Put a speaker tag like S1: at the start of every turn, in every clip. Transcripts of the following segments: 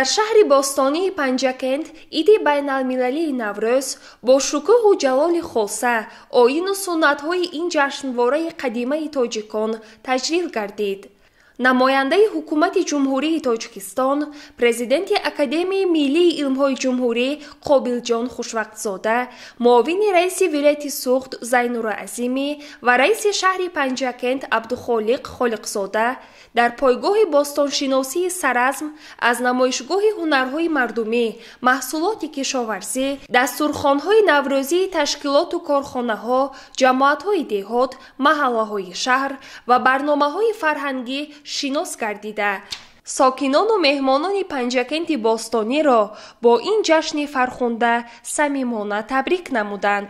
S1: Дар шаҳри бостонии Панҷакент иди байналмилалии Наврӯз бо шукӯҳу ҷалоли хоса, оину суннатҳои ин ҷашнвораи қадимаи тоҷикон таҷлил гардид. Намояндаи ҳукумати Ҷумҳурии Тоҷикистон, президенти Академияи миллии илмҳои ҷумҳурӣ Қобилҷон Хушвақтзода, муовини раиси вилояти Суғд Зайнура Азимӣ ва раиси шаҳри Панҷакент Абдухолиқ Холиқзода дар пойгоҳи бостоншиносии Саразм аз намоишгоҳи ҳунарҳои мардумӣ, маҳсулоти кишоварзӣ, дастурхонҳои наврӯзии ташкилоту корхонаҳо, ҷамоатҳои деҳот, маҳаллаҳои шаҳр ва барномаҳои фарҳангӣ шинос гардида, сокинону меҳмонони Панҷакенти бостониро бо ин ҷашни фархунда самимона табрик намуданд.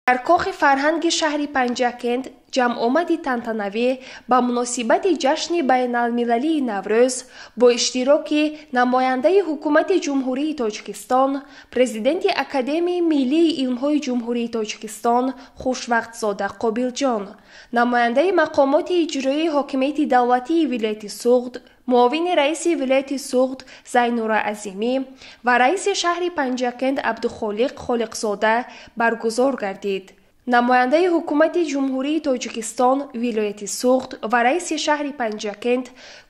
S1: Дар кохи фарҳанги шаҳри Панҷакент ҷамъомади тантанавӣ ба муносибати ҷашни байналмилалии Наврӯз бо иштироки намояндаи Ҳукумати Ҷумҳурии Тоҷикистон, президенти Академияи миллии илмҳои Ҷумҳурии Тоҷикистон Хушвақтзода Қобилҷон, намояндаи мақомоти иҷроии ҳокимияти давлатии вилояти Суғд, муовини раиси вилояти Суғд Зайнура Азимӣ ва раиси шаҳри Панҷакент Абдухолиқ Холиқзода баргузор гардид. Намояндаи Ҳукумати Ҷумҳурии Тоҷикистон, вилояти Суғд ва раиси шаҳри Панҷакент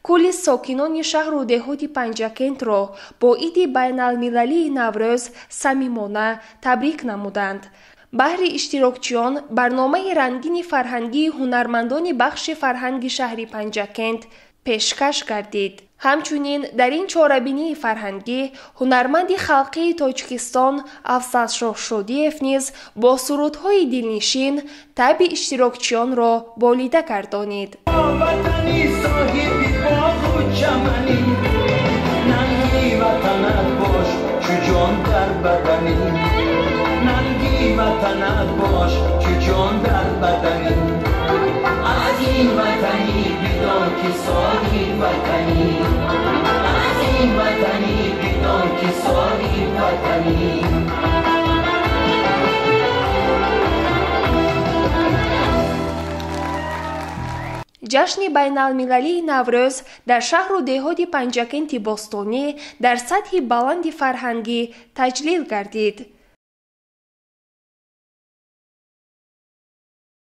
S1: кулли сокинони шаҳру деҳоти Панҷакентро бо иди байналмилалии Наврӯз самимона табрик намуданд. Баҳри иштирокчиён барномаи рангини фарҳангии ҳунармандони бахши фарҳанги шаҳри Панҷакент пешкаш гардид. Ҳамчунин дар ин чорабинии фарҳангӣ ҳунарманди халқии Тоҷикистон Афзалшоҳ Шодиев низ бо сурудҳои дилнишин табъи иштирокчиёнро болида гардонид.
S2: Ватани соҳиби боғу чаманӣ, нанги ватанат бош чу ҷон дар баданӣ, нанги ватанат бош чу ҷон дар баданӣ. Аз ин ватанӣ бидон ки соҳиби ватанӣ, аз ин ватанӣ бидон ки соҳиби ватанӣ.
S1: Ҷашни байналмилалии Наврӯз дар шаҳру деҳоти Панҷакенти бостонӣ дар сатҳи баланди фарҳангӣ таҷлил гардид.